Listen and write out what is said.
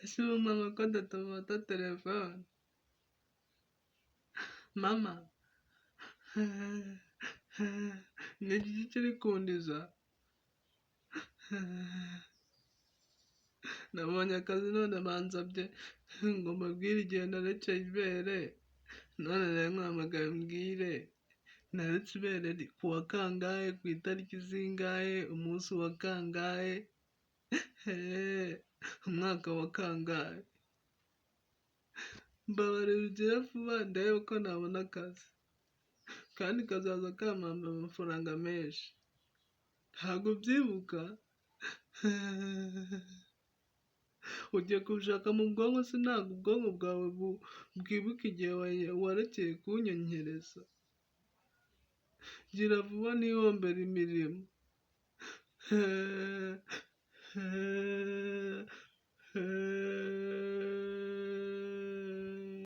Ese ubu mama ko adatafata telefone? Mama, ni iki kiri kundiza? Nabonye akazi none bansabye ngo mbabwire igihe narekeye ibere, none rero nkuhamagaye umbwire naretse ibere ku wa kangahe, ku itariki zingahe, umunsi wa kangahe, umwaka wa kangahe? Mbabarira ugire vuba ndebe ko nabona akazi, kandi kazaza kampamba amafaranga menshi. Ntabwo ubyibuka? Ugiye kubishaka mu bwonko se ntabwo ubwonko bwawe bwibuka igihe warekeye kunyonkereza? Gira vuba nihombere imirimo.